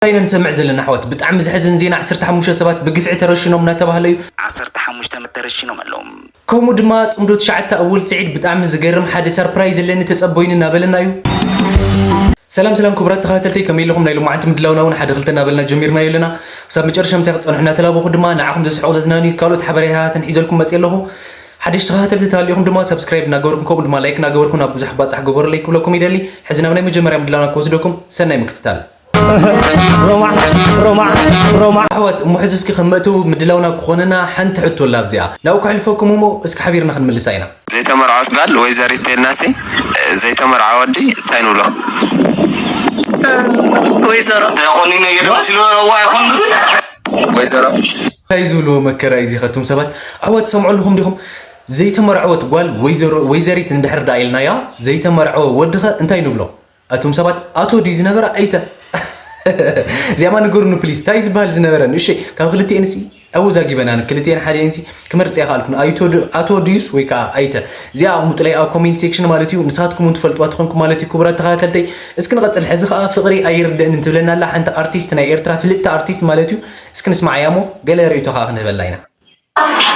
እንታይ ኢና ንሰምዕ ዘለና ኣሕዋት? ብጣዕሚ ዘሕዝን ዜና፣ ዓሰርተ ሓሙሽተ ሰባት ብግፍዒ ተረሽኖም እናተባህለ እዩ። ዓሰርተ ሓሙሽተ ተረሽኖም ኣለዉ። ከምኡ ድማ ጽምዶ ትሽዓተ ኣወል ስዒድ፣ ብጣዕሚ ዝገርም ሓደ ሰርፕራይዝ ኣለኒ ተጸበዩኒ እናበለና እዩ። ሰላም ሰላም ክቡራት ተኸታተልተይ፣ ከመይ ኣለኹም? ናይ ሎማዓንቲ ምድላውና እውን ሓደ ክልተ እናበልና ጀሚርናዮ ኣለና። ክሳብ መጨረሻ ምሳይ ክትጸንሑ እናተላበኹ ድማ ንዓኹም ዘስሕቑ ዘዝናንዩ ካልኦት ሓበሬታትን ሒዘልኩም መጽየ ኣለኹ። ሓደሽቲ ተኸታተልቲ ተሃሊኹም ድማ ሳብስክራይብ እናገበርኩም ከምኡ ድማ ላይክ እናገበርኩም ናብ ብዙሕ ባጻሕ ግበሩለይ ክብለኩም ይደሊ። ሕዚ ናብ ናይ መጀመርያ ምድላውና ክወስደኩም፣ ሰናይ ምክትታል። ሮማ ሮማ ሮማ ኣሕዋት፣ እሞ ሕዚ እስኪ ከም መእተዊ ምድላውና ክኾነና ሓንቲ ሕቶ ኣላ ኣብዚኣ። ናብኡ ከሕልፈኩም እሞ እስኪ ሓቢርና ክንምልሳ ኢና። ዘይተመርዓወት ጓል ወይዘሪት ተይልናሲ፣ ዘይተመርዓ ወዲ እንታይ ንብሎ? ወይዘሮ። ተቆኒነ እየ ደስ ኢሉ፣ እዋ ይኹን። ወይዘሮ። እንታይ ዝብልዎ መከራ እዩ እዚ ኸቱም ሰባት? ኣሕዋት ትሰምዑ ኣለኹም ዲኹም? ዘይተመርዐወት ጓል ወይዘሮ፣ ወይዘሪት እንድሕር ደኣ ኢልናያ፣ ዘይተመርዐወ ወዲ ኸ እንታይ ንብሎ? ኣቱም ሰባት፣ ኣቶ ድዩ ዝነበረ ኣይተ? እዚኣማ ንገሩኒ ፕሊዝ፣ እንታይ ዝበሃል ዝነበረ? ንእሸይ ካብ ክልቲኤንሲ ኣወዛጊበና፣ ክልቲኤን ሓዲኤንሲ ክመርጽ ኣይከኣልኩን። ኣይቶ ድ-፣ ኣቶ ድዩስ ወይ ከዓ ኣይተ? እዚኣ ኣቕሙጥለይ ኣብ ኮሜንት ሴክሽን ማለት እዩ። ንስኻትኩም እውን ትፈልጥዋ ትኾንኩም ማለት እዩ። ክቡራት ተኸታተልተይ፣ እስኪ ንቐጽል። ሕዚ ከዓ ፍቕሪ ኣይርድእንን ትብለና ኣላ ሓንቲ ኣርቲስት፣ ናይ ኤርትራ ፍልጥቲ ኣርቲስት ማለት እዩ። እስኪ ንስማዓያ እሞ ገለ ርእይቶ ከዓ ክንህበላ ኢና።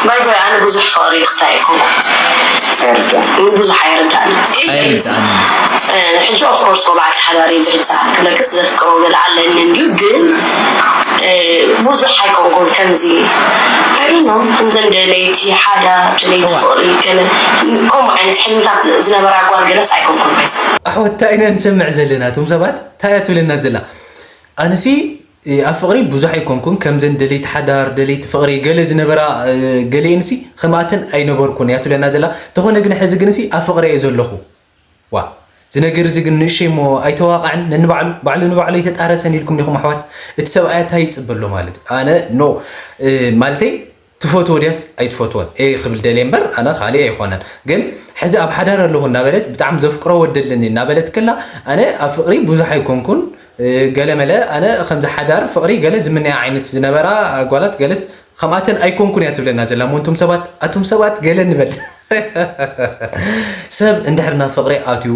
ባይዘወይ ኣነ ብዙሕ ፍቕሪ ክስታይ ኣይኮንኩ። ኣይርዳእን። ብዙሕ ኣይርዳእን። ኣይርዳእን። እ፣ ሕጂ ኦፍኮርስ እኮ በዓልቲ ሓዳር እየ፣ ድሕሪ ሰዓት ክብለክስ ዘፍቅሮ ገለ ኣለኒ እንድዩ፣ ግን እ፣ ብዙሕ ኣይኮንኩን ከምዚ፣ I don't know፣ ከምዘን ደለይቲ ሓዳር፣ ደለይቲ እዋ። ፍቕሪ ገለ ከምኡ ዓይነት ሕልምታት ዝ-፣ ዝነበራ ጓል ገለስ ኣይኮንኩን ባይዘወይ። ኣሕዋት እንታይ ኢና ንሰምዕ ዘለና? እቶም ሰባት እንታይ እያ ትብለና ዘላ? ኣነሲ ኣብ ፍቕሪ ብዙሕ ኣይኮንኩን፣ ከምዘን ደለይቲ ሓዳር፣ ደለይቲ ፍቕሪ ገለ ዝነበራ፣ እ፣ ገሊኤንሲ ከምኣተን ኣይነበርኩን እያ ትብለና ዘላ። ተኾነ ግን ሕዚ ግንሲ ኣብ ፍቕሪ እየ ዘለኹ። ዋ፣ እዚ ነገር እዚ ግን ንእሸይ እሞ ኣይተዋቕዐን? ነንባዕሉ፣ ባዕሉ ንባዕሉ ኣይተጣረሰን ኢልኩም ዲኹም ኣሕዋት? እቲ ሰብኣያ እንታይ ይጽበ ኣሎ ማለት? ኣነ ኖ፣ እ፣ ማለተይ ትፈትዎ ድያስ ኣይትፈትዎን? ኤ ክብል ደልየ እምበር፣ ኣነ ካልእ ኣይኮነን። ግን ሕዚ ኣብ ሓዳር ኣለኹ እናበለት፣ ብጣዕሚ ዘፍቅሮ ወዲ ኣለኒ እናበለት ከላ፣ ኣነ ኣብ ፍቕሪ ብዙሕ ኣይኮንኩን፣ እ፣ ገለ መለ፣ ኣነ ከምዚ ሓዳር ፍቕሪ ገለ ዝምነያ ዓይነት ዝነበራ ጓላት ገለስ ከምኣተን ኣይኮንኩን እያ ትብለና ዘላ። እሞ እንቶም ሰባት፣ ኣቶም ሰባት ገለ ንበል። ሰብ እንድሕር ናብ ፍቕሪ ኣትዩ፣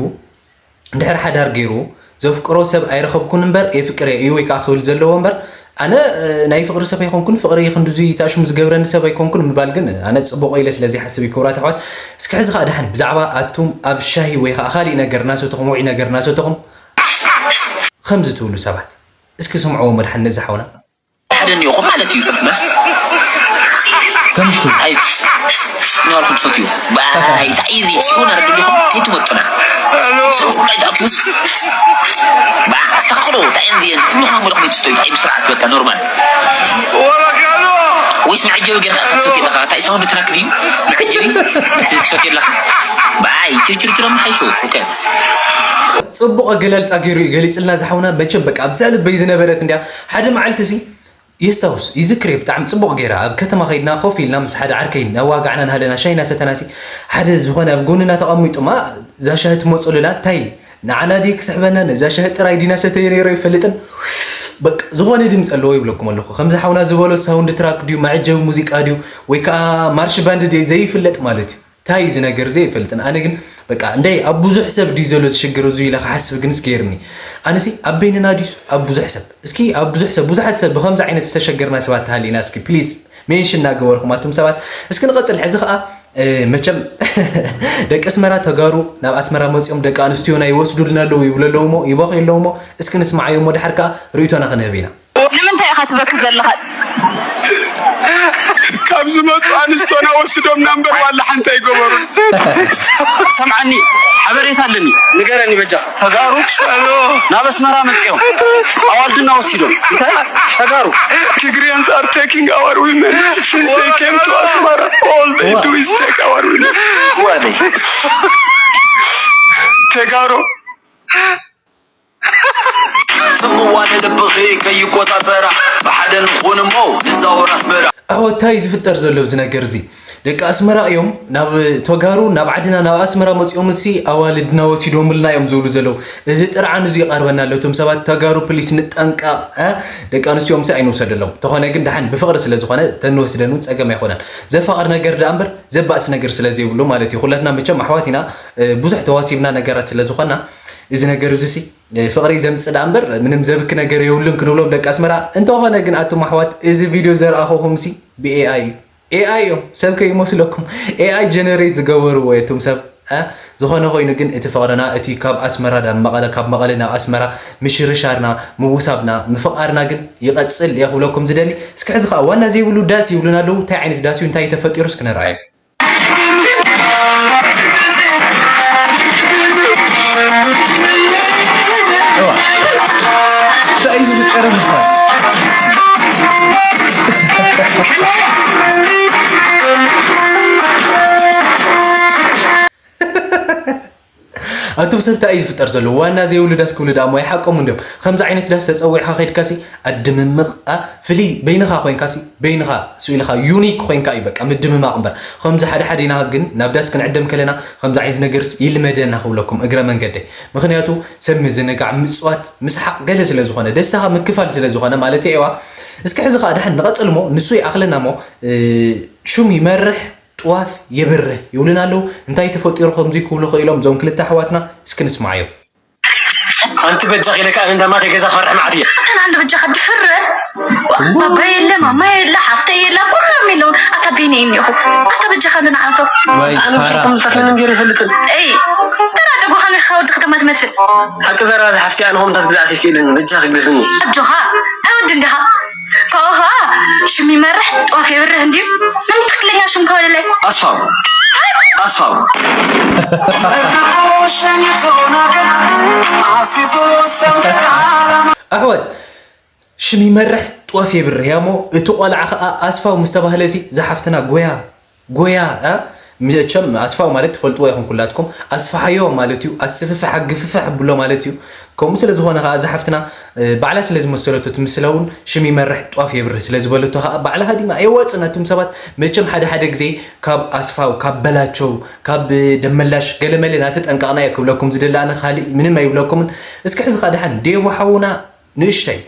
እንድሕር ሓዳር ገይሩ፣ ዘፍቅሮ ሰብ ኣይረኸብኩን እምበር የፍቅር እየ እዩ ወይ ከዓ ክብል ዘለዎ እምበር፣ ኣነ፣ እ፣ ናይ ፍቕሪ ሰብ ኣይኮንኩን፣ ፍቕሪ ክንድዙይ ተኣሽሙ ዝገብረኒ ሰብ ኣይኮንኩን ምባል ግን ኣነ ጽቡቕ ኢለ ስለ ዘይሓስብ እዩ። ክቡራት ኣሕዋት፣ እስኪ ሕዚ ከዓ ደሓን ብዛዕባ ኣቱም ኣብ ሻሂ ወይ ከዓ ካሊእ ነገር እናሰተኹም፣ ውዑይ ነገር እናሰተኹም ከምዚ ትብሉ ሰባት፣ እስኪ ስምዕዎ እሞ ደሓን ነዚ ሓውና። ሓደ እኒኦኹም ማለት እዩ፣ ጽቡቕ። ከምሽቱ። ኣይ፣ ንባልኩም ትሰትዩ። ባይ፣ እንታይ እዩ እዚ? ስሑን ኣረድልኹም፣ ከይትመጡና። ስሑን ኣይትኣትዩስ። ባ፣ ኣስተኻኽሎ፣ እንታይ እዩ እዚ? ኩልኹም ኣብ መለኹም ትስተዩ፣ እንታይ ብስርዓት በቃ ኖርማል። ወይስ መዐጀቢ ጌርካ ትሰትዩ ኣለኻ? እንታይ ሳውንድ ትራክ ድዩ? መዐጀቢ ትሰትዩ ኣለኻ? ባይ፣ ችርችርችር ኣመሓይሹ፣ ሁከት። ጽቡቕ ኣገላልጻ ገይሩ እዩ ገሊጽልና ዝሓውና። መቸም በቃ ኣብዛ ልበይ ዝነበረት እንድያ። ሓደ መዓልቲ እዚ የስታውስ፣ ይዝክር እየ ብጣዕሚ ጽቡቕ ገይረ። ኣብ ከተማ ኸይድና ኮፍ ኢልና ምስ ሓደ ዓርከይ እናዋጋዕና እናሃለና ሻሂ እናሰተናሲ፣ ሓደ ዝኾነ ኣብ ጎንና ተቐሚጡ፣ ማ እዛ ሻሂ ትመጸሉ ኢላ፣ እንታይ ንዓና ድዩ ክስሕበና? ነዛ ሻሂ ጥራይ ድዩ እናሰተየ ነይሩ ኣይፈልጥን። በቃ ዝኾነ ድምጺ ኣለዎ ይብለኩም ኣለኹ። ከምዚ ሓውና ዝበሎ ሳውንድ ትራክ ድዩ፣ መዐጀቢ ሙዚቃ ድዩ፣ ወይ ከኣ ማርሽ ባንድ ድዩ ዘይፍለጥ ማለት እዩ። እንታይ እዚ ነገር እዚ ኣይፈልጥን። ኣነ ግን በቃ እንደ ኣብ ብዙሕ ሰብ ድዩ ዘሎ እዚ ሽግር እዚ ኢለ ክሓስብ ግንስ ገይርኒ። ኣነሲ ኣብ በይንና ድዩስ ኣብ ብዙሕ ሰብ? እስኪ ኣብ ብዙሕ ሰብ፣ ብዙሓት ሰብ ብኸምዚ ዓይነት ዝተሸገርና ሰባት ተሃሊና እስኪ ፕሊስ ሜንሽን እናገበርኩም ኣቱም ሰባት። እስኪ ንቐጽል። ሕዚ ኸኣ፣ እ፣ መቸም ደቂ ኣስመራ ተጋሩ ናብ ኣስመራ መጺኦም ደቂ ኣንስትዮና ይወስዱልና ኣለዉ ይብሉ ኣለዉ እሞ፣ ይበኽዩ ኣለዉ እሞ፣ እስኪ ንስማዓዮ እሞ ድሓር ከኣ ርእይቶና ክንህብ ኢና። ንምንታይ ኢኻ ትበኪ ዘለኻ? ካብ ዝመጹ ኣንስቶና ወስዶም ናምበር ዋላ ሓንቲ ኣይገበሩን። ሰምዓኒ፣ ሓበሬታ ኣለኒ፣ ንገረኒ በጃኻ። ተጋሩ ናብ ኣስመራ መጺኦም ኣዋልድና ወሲዶም። እንታይ? ተጋሩ። Tigrayans are taking our women since they came to Asmara. All they do is take our women. ተጋሩ ጽምዋ ንልብኺ ከይቆጻጸራ፣ ብሓደ ንኹን እሞ ንዛወር ኣስመራ። ኣሕዋት፣ እንታይ ዝፍጠር ዘሎ ኣብዚ ነገር እዚ? ደቂ ኣስመራ እዮም ናብ ተጋሩ፣ ናብ ዓድና፣ ናብ ኣስመራ መጺኦም፣ እዚ ኣዋልድና ወሲዶምልና እዮም ዝብሉ ዘለዉ። እዚ ጥርዓን እዚ ይቐርበና ኣሎ። እቶም ሰባት ተጋሩ ፕሊስ ንጠንቀቕ፣ እ? ደቂ ኣንስትዮ ምሳይ ኣይንውሰደሎም። ተኾነ ግን ደሓን ብፍቕሪ ስለ ዝኾነ ተንወስደን እውን ጸገም ኣይኮነን። ዘፋቕር ነገር ደኣ እምበር ዘባእስ ነገር ስለ ዘይብሉ ማለት እዩ። ኩላትና መቸም ኣሕዋት ኢና፣ እ፣ ብዙሕ ተዋሲብና ነገራት ስለ ዝኾና እዚ ነገር እዚ ሲ ፍቕሪ ዘምጽእ ደኣ እምበር ምንም ዘብኪ ነገር የብሉን ክንብሎም ደቂ ኣስመራ። እንተኾነ ግን ኣቱም ኣሕዋት፣ እዚ ቪድዮ ዘርኣኹኹም ሲ ብኤኣይ እዩ። ኤኣይ እዮም። ሰብ ከይመስለኩም ኤኣይ ጀነሬት ዝገበርዎ እየ እቱም ሰብ እ? ዝኾነ ኮይኑ ግን እቲ ፍቕርና እቲ ካብ ኣስመራ ናብ መቐለ ካብ መቐለ ናብ ኣስመራ ምሽርሻርና ምውሳብና ምፍቓርና ግን ይቐጽል እየ ክብለኩም ዝደሊ። እስኪ ሕዚ ከዓ ዋና ዘይብሉ ዳስ ይብሉና ኣለዉ። እንታይ ዓይነት ዳስ እዩ እንታይ ተፈጢሩ እስኪ ንርኣዮ። ኣቱም ሰብ እንታይ እዩ ዝፍጠር ዘሎ? ዋና ዘይብሉ ዳስ ክብሉ ደኣ እሞ ኣይሓቆም እንዲዮም። ከምዚ ዓይነት ዳስ ተጸዊዕካ ከይድካሲ ኣድምምቕ፣ ኣ፣ ፍልይ በይንኻ ኮይንካሲ፣ በይንኻ ስኢልኻ ዩኒክ ኮይንካ እዩ በቃ ምድምማቕ እምበር። ከምዚ ሓደ ሓደ ኢና ግን ናብ ዳስ ክንዕደም ከለና ከምዚ ዓይነት ነገርስ ይልመደና ክብለኩም እግረ መንገደይ። ምኽንያቱ ሰብ ምዝንጋዕ፣ ምጽዋት፣ ምስሓቕ ገለ ስለ ዝኾነ፣ ደስታኻ ምክፋል ስለ ዝኾነ ማለት እየዋ። እስኪ ሕዚ ኸኣ ደሓን ንቐጽል እሞ ንሱ ይኣኽለና እሞ፣ እ፣ ሹም ይመርሕ ጥዋፍ የብርህ ይብሉና ኣለዉ። እንታይ ተፈጢሩ ከምዚ ክብሉ ክኢሎም እዞም ክልተ ኣሕዋትና? እስኪ ንስማዓዮም። ኣንቲ በጃኺ ኢለካ ኣነ እንዳማተ ገዛ ክፈርሕ መዓት እየ። ኣተን ኣንድ በጃኻ ድፍረ ባባ የለ ማማ የለ ሓፍተ የለ ኩሎም የለውን። ኣታ ቤነ እኒኹ ኣታ በጃኻ ንዓቶ ወይ ኣነ ፋራ። ብሸኩም ዝፈትነ ነገር ይፈልጥን። እይ ተራ ጨጓኻ ሚኻ ወዲ ከተማ ትመስል። ሓቂ ዘረባ ዝሓፍቲ ኣነ ኹም ተትግዛእስ ይክእልን በጃኺ ግርኒ። ኣጆኻ ኣይወድን ዲኻ? ካብኡ ኸዓ ሽም ይመርሕ ጧፍ የብርህ እንድዩ። መን ትኽክለኛ ሽም ከበለለይ? ኣስፋው ኣስፋው ኣሕዋት ሽም ይመርሕ ጧፍ የብርህ ያሞ እቲ ቆልዓ ኸዓ ኣስፋው ምስ ተባህለ ሲ ዝሓፍትና ጎያ ጎያ እ? መቸም ኣስፋው ማለት ትፈልጥዎ ኢኹም ኩላትኩም ኣስፋሓዮ ማለት እዩ ኣስፍፍሕ ኣግፍፍሕ ብሎ ማለት እዩ ከምኡ ስለ ዝኾነ ከዓ እዛ ሓፍትና ባዕላ ስለ ዝመሰለቶ ትምስላ እውን ሽም ይመርሕ ጧፍ የብርህ ስለ ዝበለቶ ከዓ ባዕላ ሃዲማ የዋፅን ኣቱም ሰባት መቸም ሓደ ሓደ ግዜ ካብ ኣስፋው ካብ በላቸው ካብ ደመላሽ ገለመለ ናተጠንቀቕና እየ ክብለኩም ዝደሊ ኣነ ካሊእ ምንም ኣይብለኩምን እስኪ ሕዚ ከዓ ደሓን ዴቮ ሓውና ንእሽተይ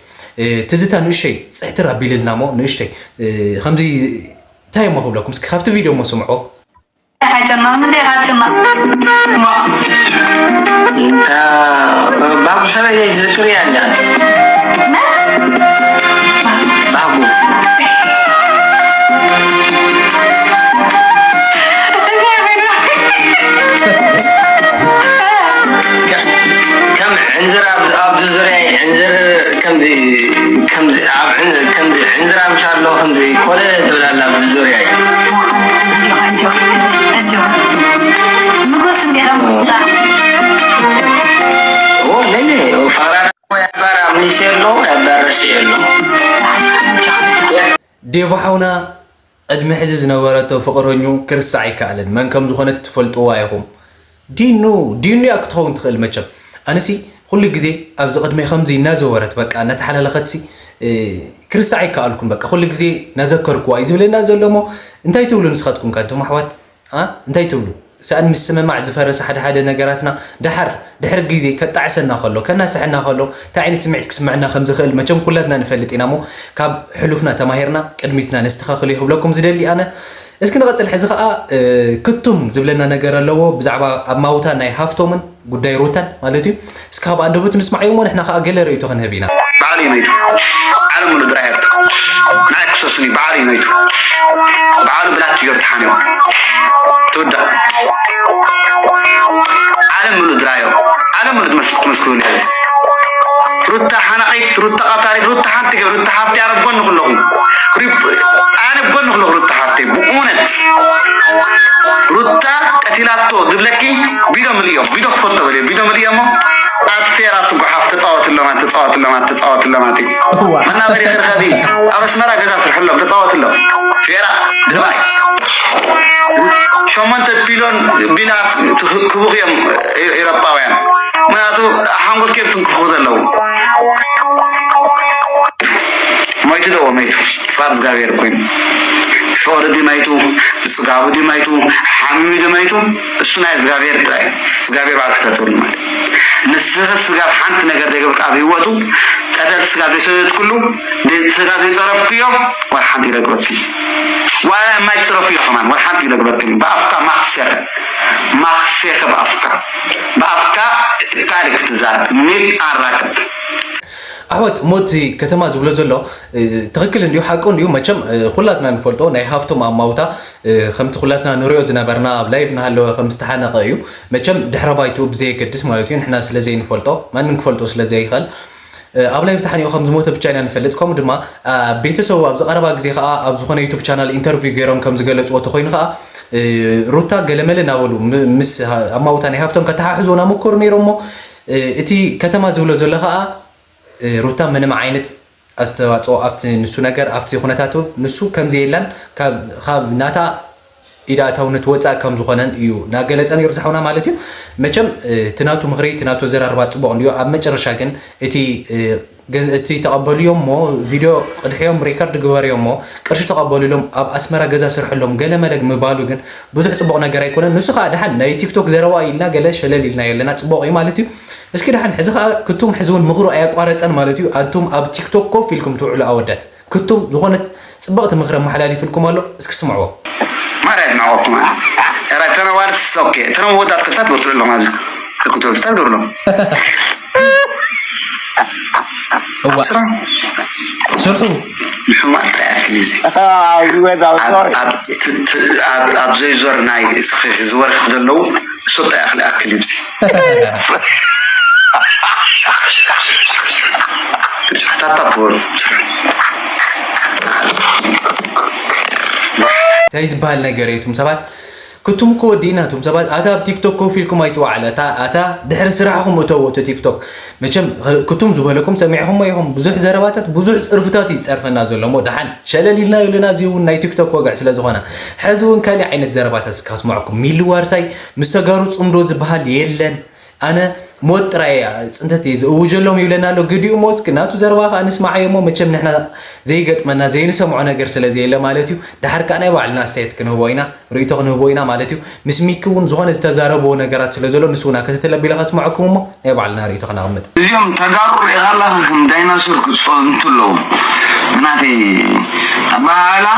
ትዝታ ንእሽተይ ፅሕትር ኣቢልልና እሞ ንእሽተይ ከምዚ እንታይ እሞ ክብለኩም እስኪ ካብቲ ቪድዮ እሞ ስምዖ ሓጨና ምንታይ ሓጨና ባቡ ሰበይ ዘይትዝክር እያ እንዲያ ባቡ ከም ዕንዝር ኣብዚ ዙርያ ዕንዝር ከምዚ ከምዚ ኣብ ዕን- ከምዚ ዕንዝራ ምሽ ኣሎ ከምዚ ኮለ ትብል ኣላ ኣብዚ ዙርያ እዩ። ንጉስ እንዲራ ምስላ ኦ ለለ ፋራ ያባራ ምንሽ የሎ ያባረሽ የሎ ዴቮ ሓውና ቅድሚ ሕዚ ዝነበረቶ ፍቕረኝኡ ክርስዕ ኣይከኣለን። መን ከም ዝኾነት ትፈልጥዋ ኢኹም። ዲኑ ዲኑ እያ ክትኸውን ትኽእል መቸም። ኣነሲ ኩሉ ግዜ ኣብዚ ቅድመይ ከምዚ እናዘወረት በቃ እናተሓላለኸትሲ ክርስዕ ኣይከኣልኩን በቃ ኩሉ ግዜ እናዘከርክዋ እዩ ዝብለና ዘሎ እሞ እንታይ ትብሉ ንስኻትኩም ከ ኣንቱም ኣሕዋት? ኣ እንታይ ትብሉ? ሰኣን ምስምማዕ ዝፈረሰ ሓደ ሓደ ነገራትና ደሓር ድሕሪ ግዜ ከጣዕሰና ከሎ ከናስሐና ከሎ እንታይ ዓይነት ስምዒት ክስምዐና ከም ዝኽእል መቸም ኩላትና ንፈልጥ ኢና እሞ ካብ ሕሉፍና ተማሂርና ቅድሚትና ነስተኻኽሎ ይኽብለኩም ዝደሊ ኣነ እስኪ ንቐፅል ሕዚ ከዓ ክቱም ዝብለና ነገር ኣለዎ ብዛዕባ ኣብ ማውታ ናይ ሃፍቶምን ጉዳይ ሩታን ማለት እዩ እስኪ ካብ ኣንደበቱ ንስማዕ እሞ ንሕና ከዓ ገለ ርእይቶ ክንህብ ኢና በዓል እዩ መይቱ ዓለም ሙሉ ጥራይ ንዓይ ክሰሱኒ በዓል እዩ መይቱ በዓሉ ብላቲ ገሩ ተሓንዮ ትውዳእ ዓለም ሙሉ ድራዮ ዓለም ሙሉ ትመስክሩኒ ሕዚ ሩታ ሓናቒት ሩታ ቀታሊት ሩታ ሓንቲ ገ ሩታ ሓፍቲ ኣነ ጎኒ ክለኹ ኣነ ጎኒ ክለኹ ሩታ ሓፍቲ ብእውነት ሩታ ቀቲላቶ ዝብለኪ ቢዶ ምልዮ ቢዶ ክፈቶ በልዮ ቢዶ ምልዮ እሞ ኣትፌራ ትጓሓፍ ተፃወትሎም ኣትፃወትሎም ኣትፃወትሎም ኣቲ መናበሪ ክርኸቢ ኣብ ኣስመራ ገዛ ስርሕሎም ተፃወትሎም ፌራ ድባይ ሸሞንተ ቢሎን ቢላት ክቡክ እዮም ኤሮጳውያን ምክንያቱ ሓንጎል ኬብ ትንክፉ ዘለዉ ሞይቱ ደዎ መይቱ ፍቃድ እግዚኣብሔር ኮይኑ ፍቕሪ ድዩ ማይቱ? ጽጋቡ ድዩ ማይቱ? ሓሚሙ ድዩ ማይቱ? እሱ ናይ እግዚኣብሔር ጥራይ እዩ። እግዚኣብሔር ባዕሉ ክሕተተሉ ማለት እዩ። ንስኺ ስጋብ ሓንቲ ነገር ዘይገበርካ ኣብ ህይወቱ፣ ቀተልቲ ስጋ ዘይሰደድኩሉ፣ ስጋ ዘይጸረፍኩዮ፣ ዋላ ሓንቲ ይረግበኪ። ዋላ ማይ ጽረፍዮ ከማን፣ ዋላ ሓንቲ ይረግበኪ። ብኣፍካ ማኽሴኸ፣ ማኽሴኸ ብኣፍካ። ብኣፍካ እካል ክትዛረብ፣ ኒል ኣራክብት። ኣሕዋት፣ ሞት ከተማ ዝብሎ ዘሎ፣ እ፣ ትኽክል እንድዩ፣ ሓቁ እንድዩ። መቸም፣ እ፣ ኩላትና ንፈልጦ ናይ ሃፍቶም ኣማውታ፣ እ፣ ከምቲ ኩላትና ንሪኦ ዝነበርና ኣብ ላይቭ እናሃለወ ከም ዝተሓነቐ እዩ። መቸም ድሕረ ባይትኡ ብዘየገድስ ማለት እዩ፣ ንሕና ስለ ዘይንፈልጦ፣ ማንም ክፈልጦ ስለ ዘይኽእል፣ እ፣ ኣብ ላይቭ ተሓኒቑ ከም ዝሞተ ብቻ ኢና ንፈልጥ። ከምኡ ድማ፣ እ፣ ቤተሰቡ ኣብዚ ቀረባ ግዜ ከኣ ኣብ ዝኾነ ዩቱብ ቻናል ኢንተርቪው ገይሮም ከም ዝገለጽዎ ተኾይኑ ከኣ፣ እ፣ ሩታ ገለመለ እናበሉ ም-፣ ምስ ሃ-፣ ኣማውታ ናይ ሃፍቶም ከተሓሕዙ እናመከሩ ነይሮም እሞ፣ እ፣ እቲ ከተማ ዝብሎ ዘሎ ከኣ፣ እ፣ ሩታ ምንም ዓይነት ኣስተዋጽኦ ኣብቲ ንሱ ነገር፣ ኣብቲ ኩነታቱ ንሱ ከም ዘየላን ካብ፣ ካብ ናታ ኢድ ኣእታውነት ወጻእ ከም ዝኾነን እዩ እናገለጸ ነይሩ ዝሓውና ማለት እዩ። መቸም፣ እ፣ እቲ ናቱ ምኽሪ፣ እቲ ናቱ ኣዘራርባ ጽቡቕ እንድዩ። ኣብ መጨረሻ ግን እቲ፣ እ፣ ገ-፣ እቲ ተቐበልዮ እሞ ቪድዮ ቅድሕዮ እሞ ሪከርድ ግበርዮ እሞ ቅርሺ ተቐበሉ ኢሎም ኣብ ኣስመራ ገዛ ስርሕሎም ገለ መለግ ምባሉ ግን ብዙሕ ጽቡቕ ነገር ኣይኮነን። ንሱ ኸኣ ደሓን ናይ ቲክቶክ ዘረባ ኢልና ገለ ሸለል ኢልናዮ ኣለና፣ ጽቡቕ እዩ ማለት እዩ። እስኪ ደሓን ሕዚ ኸኣ ክቱም ሕዚ እውን ምኽሩ ኣየቋረጸን ማለት እዩ። ኣንቱም ኣብ ቲክቶክ ኮፍ ኢልኩም ትውዕሉ ኣወዳት፣ ክቱም ዝኾነት ጽብቕቲ ምኽሪ ኣመሓላሊፍልኩም ኣሎ፣ እስኪ ስምዕዎ። ማራ የድንቐኩም። ኧረ ተነዋርስ፣ ኦኬ፣ ተነወዳት ክፍታት በርትዑ ኣለኹም ኣብዚ። ክፍታት በርትዑ። እዋ። ስራ። ስርሑ። ንሕማቕ ጥራይ ኣክል እዚ። ኣብ፣ ኣብ፣ ት-፣ ት-፣ ኣብ፣ ኣብ ዘይዞር ናይ እስኺ ዝወርክ ዘለዉ እሱ እንታይ ኣኽሊ ኣክል ይብሲ። ታታ ብወሩ። እንታይ ዝበሃል ነገር እዩ? እቶም ሰባት ክቱም እኮ ወዲእና፣ እቶም ሰባት ኣታ ኣብ ቲክቶክ ኮፍ ኢልኩም ኣይትወዓለ፣ ኣታ፣ ኣታ ድሕሪ ስራሕኹም እተዎ እቲ ቲክቶክ። መቸም ክቱም ዝበለኩም ሰሚዕኹሞ ኢኹም። ብዙሕ ዘረባታት፣ ብዙሕ ጽርፍታት እዩ ዝጸርፈና ዘሎ እሞ ደሓን ሸለል ኢልናዮ ኣለና። እዚ እውን ናይ ቲክቶክ ወግዒ ስለ ዝኾነ፣ ሕዚ እውን ካሊእ ዓይነት ዘረባታት እስከ ኣስምዐኩም። ሚሊ ዋርሳይ ምስ ተጋሩ ጽምዶ ዝበሃል የለን። ኣነ ሞት ጥራይ እያ ጽንተት እየ ዝእውጀሎም ይብለና ኣሎ። ግዲኡ እሞ እስኪ ናቱ ዘረባ ከኣ ንስማዓዮ እሞ መቸም ንሕና ዘይገጥመና ዘይንሰምዖ ነገር ስለ ዘየለ ማለት እዩ። ደሓር ከኣ ናይ ባዕልና ኣስተያየት ክንህቦ ኢና፣ ርእይቶ ክንህቦ ኢና ማለት እዩ። ምስ ሚኪ እውን ዝኾነ ዝተዛረብዎ ነገራት ስለ ዘሎ ንሱ እውን ኣከታተል ኣቢለ ከስምዐኩም እሞ ናይ ባዕልና ርእይቶ ከነቕምጥ። እዚኦም ተጋሩ ርኢኻ ኣለኻ ከም ዳይናሶር ክጸንቱ ኣለዎም። ብናተይ ኣበሃህላ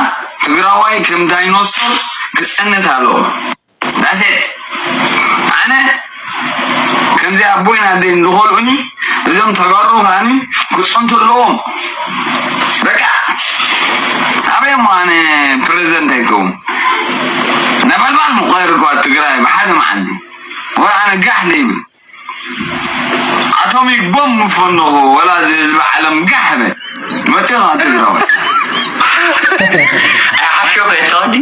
ትግራዋይ ከም ዳይኖሶር ክጸንት ኣለዎ። ዳሴ ኣነ ከምዚ ኣቦይን ኣደይን ዝኸልኡኒ እዞም ተጋሩ ከኣኒ ክጸንቱ ኣለዎም። በቃ ኣበይ እሞ ኣነ ፕሬዚደንት ኣይከውን። ነበልባል ምቆየር እኳ ትግራይ ብሓደ መዓልቲ ወላ ኣነ ጋሕ ዘይብል ኣቶሚክ ቦምብ ምፈነኹ ወላ እዚ ህዝቢ ዓለም ጋሕ በል። መጺኻ ትግራዋይ። ሓፍሾ ከይትኸዲ።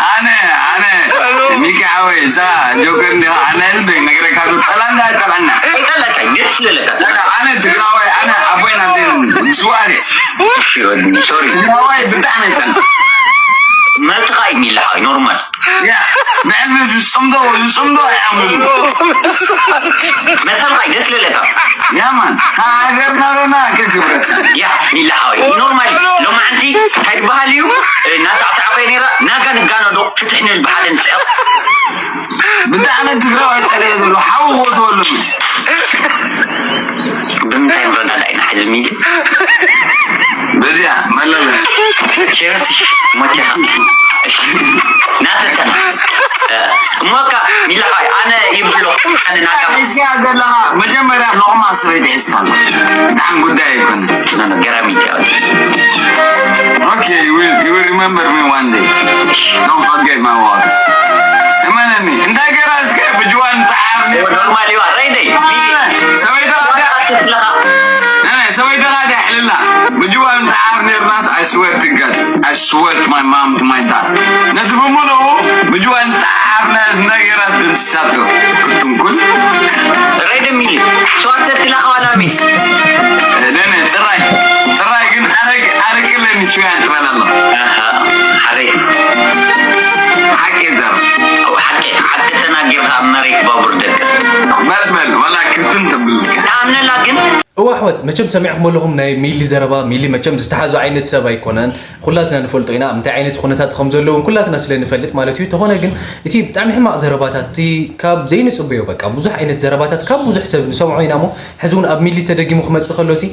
ኣነ፣ ኣነ፣ ሚኪ ሓወይ፣ እዛ ጆከር እንዲኻ፣ ኣነ ህዝበይ ነግረካ ዶ፣ ጸላንካ፣ ጸላና። ኣይጠላካይ፣ ደስ ይለካ። በቃ፣ ኣነ ትግራዋይ፣ ኣነ ኣቦይን ኣዴን ስዋሬ። እሺ፣ ወዲ፣ ሶሪ። ትግራዋይ ብጣዕሚ ይጸልእ። መብትኻ እዩ ሚላኻ፣ ኖርማል። ያ፣ ብዕልሚ ዝጽምዶ፣ ዝጽምዶ ኣይኣምኑን። መሰልካ እዩ ደስ ለለካ። ያ ማን፣ ካብ ሃገርና ለና ከክብረትና። ያ፣ ሚላ ሓወይ፣ ኖርማል እዩ። ሎማዓንቲ እንታይ ዝበሃል እዩ? እ፣ ናሳዕሳዕኮ ነይራ፣ ናጋ ንጋነዶ፣ ፍትሕ ንብል ብሓደ ንስዕቕ። ብጣዕሚ ትግራዋይ ጸለየ ዘሎ፣ ሓዊ ክወትወሉ። ብምንታይ ንረዳዳእ ኢና ሕዚ ሚሊ? በዚኣ መለለ። ቼርስ፣ ሞቼኻ። ናሰተና። እሞካ ሚላኻ ኣነ ይብሎ፣ ኣነ ናካ። እስያ ዘለኻ መጀመርያ ሎቕማ ሰበይቲ ሒዝካ ኣሎ። ብጣዕሚ ጉዳይ ኣይኮነ። ኖ፣ ኖ፣ ገራሚ እዩ። Okay, you will, you will remember me one day. Don't forget my words. እመነኒ፣ እንታይ ገራ እስከ ብጅዋን ጸሓፍ ነይርካ? ኖርማል እዩ፣ ኣረይደይ። ሰበይትኻ ድያ? ኣትስለኻ። ናይ ሰበይትኻ ድያ ሕልላ? ብጅዋን ጸሓፍ ነይርናስ፣ I swear to God. I swear to my mom, to my dad. ነቲ ብምሉኡ ብጅዋን ጸሓፍ ነ-፣ ነገራት ድምስሳቶ። ክትንኩል። ረይደ ሚሊ። ሰዋት ተትለኻ ዋላ ሚስ? ለነ፣ ጽራይ። ጽራይ ግን ኣረግ-፣ ኣረግለኒ ሽውያን ትበል ኣሎ። ኣሃ፣ ሓሪፍ። ሓቂ ዘር። ሓቂ፣ ሓቂ ተናጊርካ ኣብ መሬት ባቡር ደቅስ። በል፣ በል፣ ወላ ክብትን ተብልካ። ተኣምነላ ግን እዋ ኣሕዋት፣ መቸም ሰሚዕኹም ኣለኹም ናይ ሚሊ ዘረባ። ሚሊ መቸም ዝተሓዞ ዓይነት ሰብ ኣይኮነን፣ ኩላትና ንፈልጦ ኢና እንታይ ዓይነት ኩነታት ከም ዘለውን ኩላትና ስለ ንፈልጥ ማለት እዩ። ተኾነ ግን እቲ ብጣዕሚ ሕማቕ ዘረባታት፣ እቲ ካብ ዘይንጽበዮ በቃ ብዙሕ ዓይነት ዘረባታት ካብ ብዙሕ ሰብ ንሰምዖ ኢና እሞ፣ ሕዚ እውን ኣብ ሚሊ ተደጊሙ ክመጽእ ከሎሲ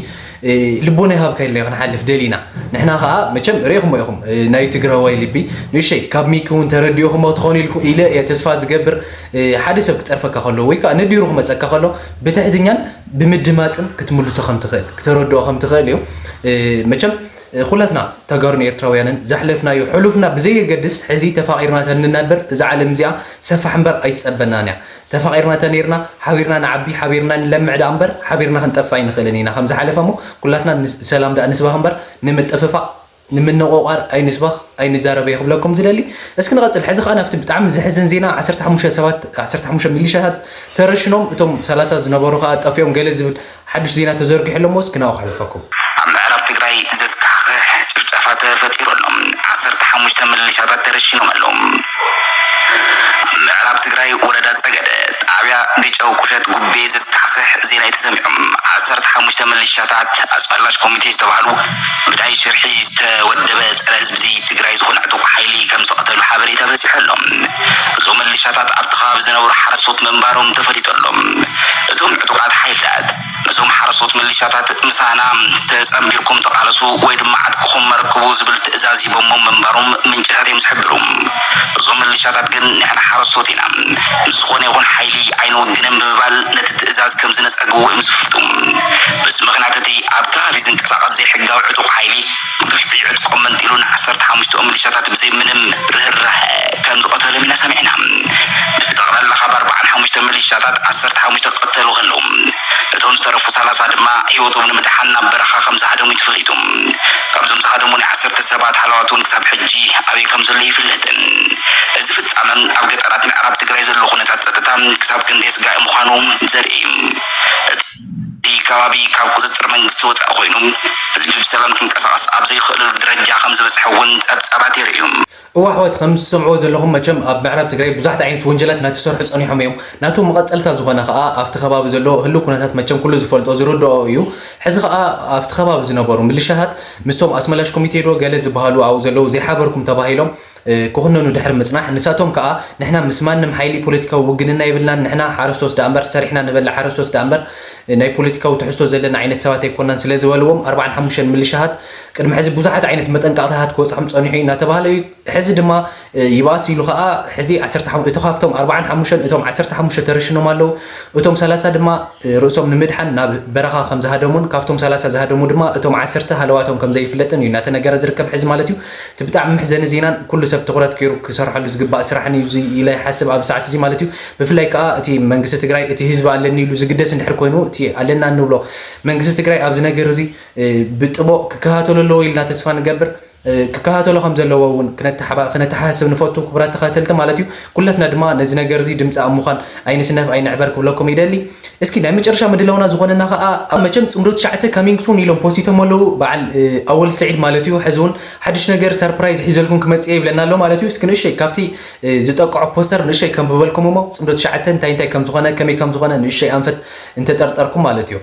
ልቦና ይሃብካ ኢልና ክንሓልፍ ደሊና። ንሕና ከዓ መቸም ርኢኹሞ ኢኹም፣ ናይ ትግራዋይ ልቢ ንእሸይ ካብ ሚኪ እውን ተረዲእኹሞ ትኾኑ ኢልኩ ኢለ እየ ተስፋ ዝገብር። ሓደ ሰብ ክፀርፈካ ከሎ ወይ ከዓ ነዲሩ ክመፀካ ከሎ ብትሕትኛን ብምድማፅን ክትምልሶ ከም ትኽእል፣ ክተረድኦ ከም ትኽእል እዩ። መቸም ኩላትና ተጋሩን ኤርትራውያንን ዘሕለፍናዮ ሕሉፍና ብዘየገድስ፣ ሕዚ ተፋቒርና ተንናበር እዛ ዓለም እዚኣ ሰፋሕ እምበር ኣይትጸበናን እያ። ተፋቒርና ተነይርና ሓቢርና ንዓቢ፣ ሓቢርና ንለምዕ ደኣ እምበር ሓቢርና ክንጠፍእ ኣይንኽእልን ኢና። ከም ዝሓለፈ እሞ ኩላትና ንስ-፣ ሰላም ደኣ ንስባኽ እምበር ንምጥፍፋእ ንምንቑቓር ኣይንስባኽ ኣይንዛረብ እየ ክብለኩም ዝደሊ። እስኪ ንቐጽል። ሕዚ ከኣ ናብቲ ብጣዕሚ ዘሕዝን ዜና ዓሰርተ ሓሙሽተ ሰባት፣ ዓሰርተ ሓሙሽተ ሚሊሻታት ተረሽኖም፣ እቶም ሰላሳ ዝነበሩ ከኣ ጠፊኦም ገለ ዝብል ሓዱሽ ዜና ተዘርጊሑ ኣሎ እሞ እስኪ ናብኡ ከሕልፈኩም። ኣብ ምዕራብ ትግራይ ዘስካሕክሕ ጭፍጨፋ ተፈጢሩ ኣሎ። ዓሰርተ ሓሙሽተ ምልሻታት ተረሺኖም ኣለዉ። ኣብ ምዕራብ ትግራይ ወረዳ ጸገደ ጣብያ ግጨው ቁሸት ጉቤ ዘስካሕክሕ ዜና እዩ ተሰሚዑ። ዓሰርተ ሓሙሽተ ምልሻታት ኣስመላሽ ኮሚቴ ዝተባህሉ ብናይ ሽርሒ ዝተወደበ ጸረ ህዝቢ ትግራይ ዝኾነ ዕጡቕ ሓይሊ ከም ዝተቐተሉ ሓበሬታ በጺሑ ኣሎ። እዞም ምልሻታት ኣብቲ ከባቢ ዝነበሩ ሓረስቶት ምንባሮም ተፈሊጡ ኣሎ። እቶም ዕጡቓት ሓይልታት ነዞም ሓረስቶት ምልሻታት ምሳና ተጸንቢርኩም ተቓለሱ ወይ ድማ ዓጥቅኹም መረክቡ ዝብል ትእዛዝ ሂቦሞም ምንባሮም ምንጭታት እዮም ዝሕብሩ። እዞም ምልሻታት ግን ንሕና ሓረስቶት ኢና፣ ምስ ዝኾነ ይኹን ሓይሊ ኣይንውግንን ብምባል ነቲ ትእዛዝ ከም ዝነጸግዎ እዮም ዝፍልጡ። በዚ ምኽንያት እቲ ኣብ ከባቢ ዝንቀሳቐስ ዘይሕጋዊ ዕጡቕ ሓይሊ ግፍዒ ዕጥቆም መንጢሉ ንዓሰርተ ሓሙሽተ ምልሻታት ብዘይ ምንም ርህራሀ ከም ዝቐተሎም ኢና ሰሚዕና። ብጠቕላላ ካብ ኣርብዓን ሓሙሽተ ምልሻታት ዓሰርተ ሓሙሽተ ክቐተሉ ከለዉ፣ እቶም ዝተረፉ ሰላሳ ድማ ህይወቶም ንምድሓን ናብ በረኻ ከም ዝሃደሙ እዩ ተፈሊጡ። ካብዞም ዝሃደሙ ናይ ዓሰርተ ሰባት ሃለዋት እውን ክሳብ ሕጂ ኣበይ ከም ዘሎ ይፍለጥን። እዚ ፍጻመ ኣብ ገጠራት ምዕራብ ትግራይ ዘሎ ኩነታት ጸጥታ ክሳብ ክንደይ ኣስጋኢ ምዃኑ ዘርኢ እዩ። እቲ ከባቢ ካብ ቁጽጽር መንግስቲ ወጻኢ ኮይኑ፣ ህዝቢ ብሰላም ክንቀሳቐስ ኣብ ዘይኽእለሉ ደረጃ ከም ዝበጽሐ እውን ጸብጻባት የርእዩ። እዋ ኣሕዋት፣ ከም ዝሰምዕዎ ዘለኹም መቸም ኣብ ምዕራብ ትግራይ ብዙሓት ዓይነት ወንጀላት እናተሰርሑ ጸኒሖም እዮም። ናቶም መቐጸልታ ዝኾነ ከኣ ኣብቲ ከባቢ ዘሎ ህልው ኩነታት መቸም ኩሉ ዝፈልጦ ዝርድኦ እዩ። ሕዚ ከኣ ኣብቲ ከባቢ ዝነበሩ ምልሻታት ምስቶም ኣስመላሽ ኮሚቴ ዶ ገለ ዝበሃሉ ኣብኡ ዘለዉ ዘይሓበርኩም ተባሂሎም እ፣ ክኹነኑ ድሕሪ ምጽናሕ፣ ንሳቶም ከኣ ንሕና ምስ ማንም ሓይሊ ፖለቲካዊ ውግንና የብልናን፣ ንሕና ሓረስቶት ደኣ እምበር፣ ሰሪሕና ንበልዕ ሓረስቶት ደኣ እምበር፣ እ፣ ናይ ፖለቲካዊ ትሕዝቶ ዘለና ዓይነት ሰባት ኣይኮናን ስለ ዝበልዎም፣ ኣርብዓን ሓሙሽተን ምልሻታት ቅድሚ ሕዚ ብዙሓት ዓይነት መጠንቀቕታታት ክወጽዖም ጸኒሑ እዩ እናተባህለ እዩ። ሕዚ ድማ፣ እ፣ ይባስ ኢሉ ከኣ ሕዚ ዓሰርተ ሓሙሽተ፣ እቶ ካብቶም ኣርብዓን ሓሙሽተን እቶም ዓሰርተ ሓሙሽተ ተረሽኖም ኣለዉ። እቶም ሰላሳ ድማ ርእሶም ንምድሓን ናብ በረኻ ከም ዝሃደሙን ካብቶም ሰላሳ ዝሃደሙ ድማ እቶም ዓሰርተ ሃለዋቶም ከም ዘይፍለጥን እዩ እናተነገረ ዝርከብ ሕዚ ማለት እዩ። እቲ ብጣዕሚ መሕዘኒ ዜናን ኩሉ ሰብ ትኹረት ገይሩ ክሰርሐሉ ዝግባእ ስራሕን እዩ እዚ ኢለ ይሓስብ ኣብዚ ሰዓት እዚ ማለት እዩ። ብፍላይ ከዓ እቲ መንግስቲ ትግራይ እቲ ህዝቢ ኣለኒ ኢሉ ዝግደስ እንድሕር ኮይኑ እቲ ኣለና እንብሎ መንግስቲ ትግራይ ኣብዚ ነገር እዚ ብጥቦ ክከታተሎ ኣለዎ ኢልና ተስፋ ንገብር። ክከታተሎ ከም ዘለዎ እውን ክነተሓባ-፣ ክነተሓሳስብ ንፈቱ ክቡራት ተኸታተልቲ ማለት እዩ። ኩላትና ድማ ነዚ ነገር እዚ ድምፂ ኣብ ምዃን ኣይንስነፍ ኣይንዕበር ክብለኩም ይደሊ። እስኪ ናይ መጨረሻ ምድላውና ዝኾነና ከዓ ኣብ መቸም ፅምዶ ትሽዓተ coming soon ኢሎም ፖስቶም ኣለዉ። በዓል፣ እ፣ ኣወል ስዒድ ማለት እዩ። ሕዚ እውን ሓድሽ ነገር ሰርፕራይዝ ሒዘልኩም ክመፅእ ይብለና ኣሎ ማለት እዩ። እስኪ ንእሸይ ካብቲ፣ እ፣ ዝጠቅዖ ፖስተር ንእሸይ ከም ብበልኩም እሞ ፅምዶ ትሽዓተ እንታይ እንታይ ከም ዝኾነ ከመይ ከም ዝኾነ ንእሸይ ኣንፈት እንተጠርጠርኩም ማለት እዩ።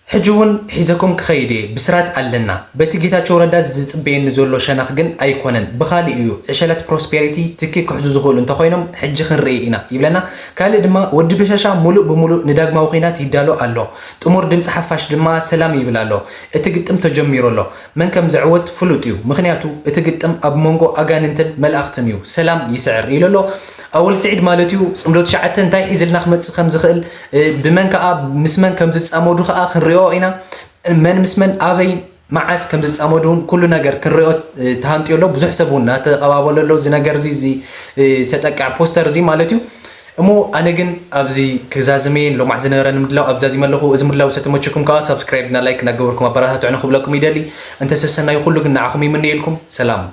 ሕጂ እውን ሒዘኩም ክኸይድ እየ፣ ብስራት ኣለና። በቲ ጌታቸው ረዳ ዝጽበየኒ ዘሎ ሸነኽ ግን ኣይኮነን፣ ብኻልእ እዩ። ዕሸላት ፕሮስፔሪቲ ትኪ ክሕዙ ዝኽእሉ እንተኾይኖም ሕጂ ክንርኢ ኢና ይብለና። ካልእ ድማ ወዲ በሻሻ ሙሉእ ብሙሉእ ንዳግማዊ ኲናት ይዳሎ ኣሎ። ጥሙር ድምጺ ሓፋሽ ድማ ሰላም ይብል ኣሎ። እቲ ግጥም ተጀሚሩ ኣሎ። መን ከም ዝዕወት ፍሉጥ እዩ፣ ምኽንያቱ እቲ ግጥም ኣብ መንጎ ኣጋንንትን መላእኽትን እዩ። ሰላም ይስዕር ኢሉ ኣሎ። ኣወል ስዒድ ማለት እዩ። ጽምዶ ትሽዓተ እንታይ ሒዝልና ክመጽእ ከም ዝኽእል፣ እ፣ ብመን ከኣ ምስ መን ከም ዝጻመዱ ከኣ ክንሪኦ ኢና። መን ምስ መን ኣበይ መዓስ ከም ዝጻመዱ እውን ኩሉ ነገር ክንሪኦ፣ እ፣ ተሃንጥዩ ኣሎ። ብዙሕ ሰብ እውን እናተቐባበሎ ኣሎ እዚ ነገር እዚ፣ እዚ፣ እ፣ ዝተጠቅዐ ፖስተር እዚ ማለት እዩ። እሞ ኣነ ግን ኣብዚ ክዛዝም እየ። ንሎማዕ ዝነበረኒ ምድላው ኣብ ዛዚመ ኣለኹ። እዚ ምድላው ዝተመቸኩም ከኣ ሳብስክራይብ እና ላይክ እናገበርኩም ኣበረታትዑኒ ክብለኩም ይደሊ። እንተ ሰሰናዩ ኩሉ ግን ንዓኹም ይምነየልኩም። ሰላም።